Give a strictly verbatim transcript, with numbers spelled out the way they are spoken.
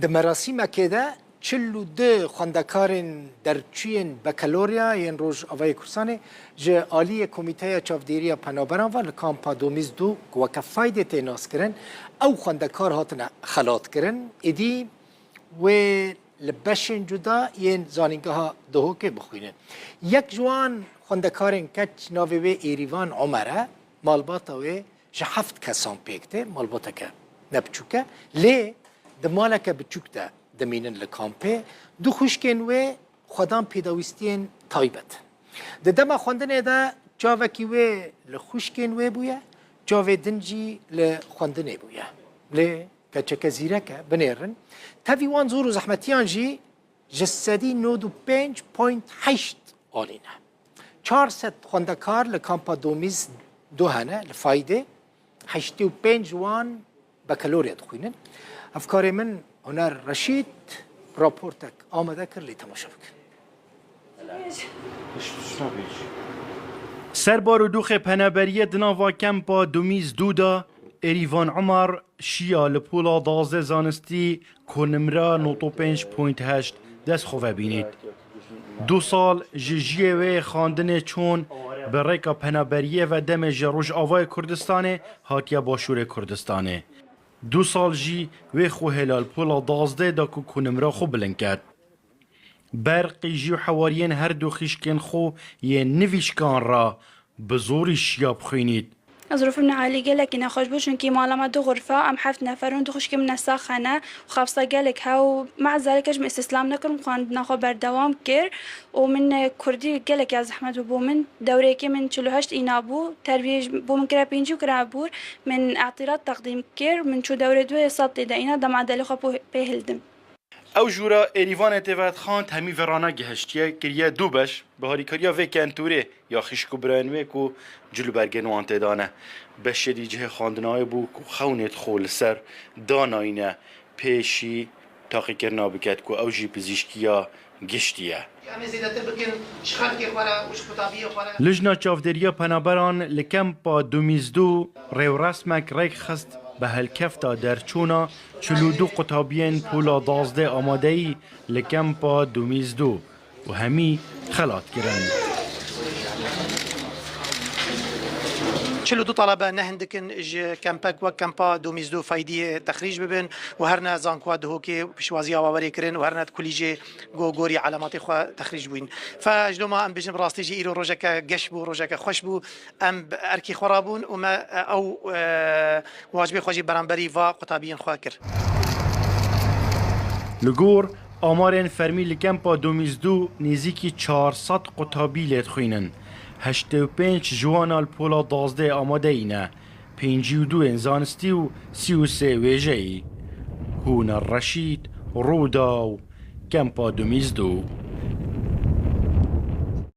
Di merasîmekê de çil û du xwendekarên derçûyên bakalorya yên Rojavayê Kurdistanê ji aliyê Komîteya Çavdêriya Penaberan ve li kampa Domîz Du ku weke Faydê tê naskirin, ew xwendekar hatine xelatkirin. Êdî wê li beşên cuda yên Zanîngeha Duhokê bixwînin. Yek ji wan xwendekarên keç navê wê Êrîvan Omer e, malbata wê ji heft kesan pêk tê, malbateke ne biçûk e. Lê di maleke biçûk de dimînin li kampê. Du xwişkên wê xwedan pêdawîstiyên taybet in. Di dema xwendinê de çavekî wê li xwişkên wê bûye, çavê din jî li xwendinê bûye. Lê keçeke zîrek e, binêrin. Tevî wan zor û zehmetiyan jî ji sedî nod û pênc point heşt alî ne. Çar sed xwendekar li kampa Domîz Du hene, li Faydê. Heştê û pênc ji wan bakalorya dixwînin. Hevkarê min Huner Reşîd raportek amade kir, lê temaşe bikin. Ser barûdoxê penaberiyê di nava kempa Domîz Du de Êrîvan Umar şiya li pola duwazdeh zanistî ku nimra nod û pênc point heşt dest xwe vebînît. Du sal ji jiyê wê yê xwendinê çûn bi rêka penaberiyê ve demê ji Rojavayê Kurdistanê hatiye Başûrê Kurdistanê. Du sal jî wê xwehêla li pola duwazdeh de ku ku nimra xwe bilind ket. Ber qîjî û hewariyên her du xîşkên xwe yên nivîşkan re bi zorî şiya bixwînît. Zirûfê min alî gelekî nexweş bû, çunkî mala me du xurfe, em heft nefer in, du xwişkê min ne sax hene û xebsa gelek he û mea zalika ji min îstîslam nekir, min xwendina xwe berdewam kir û min, e, kurdî gelek ya zehmet bû bo min. Dewreyekê min çil û heşt îna bû, terviyê ji bo min kira pêncî û kira bûr, min îtîrat teqdîm kir, min çû dewrê duê sed tê de îna, dema delê xwe pê, pê hildim. Ew jûra Êrîvanê tê vedixwend hemî vê rana gihiştiye, kiriye du beş, bi harîkariya vê kentûrê ya xişk û birayên wê ku cil û bergên wan tê de ne. Beşê dî cihê xwendina wê bû ku xewnê xwe li ser danayîne pêşî taqîkirina biket ku ew jî pizîşkiya giştî ye. Em ê zêdetir bikin ji xelkê xwe re û ji qutabiyê xwe re. Lijna Çavdêriya Penaberan li kempa Dumîzdû rêwresmek rêk xist bi helkefta derçûna çil û du qutabiyên pola duwazdeh amadeyî li kempa Dumîzdû û hemî xelat kirin. Çil û du talebe ne hindik in ji kempek wek kempa Dumîzdû Feydiyê texrîc bibin û herne zankoya Duhokê piştwaziya we werê kirin û herne di kulîjê go gorî elematê xwe texrîc bûyn. Fe ji doma em bêjin bi rastî jî îro rojeke geş bû, rojeke xweş bû. Em bi erkî xwe rabûn û me, e, ew, e, wacibê xwe jî beramberî va qutabiyên xwe kir. Li gor amarên fermî li kempa Dumîzdû nêzîkî çar sed qutabî lê dixwînin. Heştê û pênc ji wana li pola duwazdeh amadeyî ne. Pêncî û du ên zanistî û sî û sê wêjeyî. Hûner Reşîd, Rûdaw, Kempa Dumîzdû.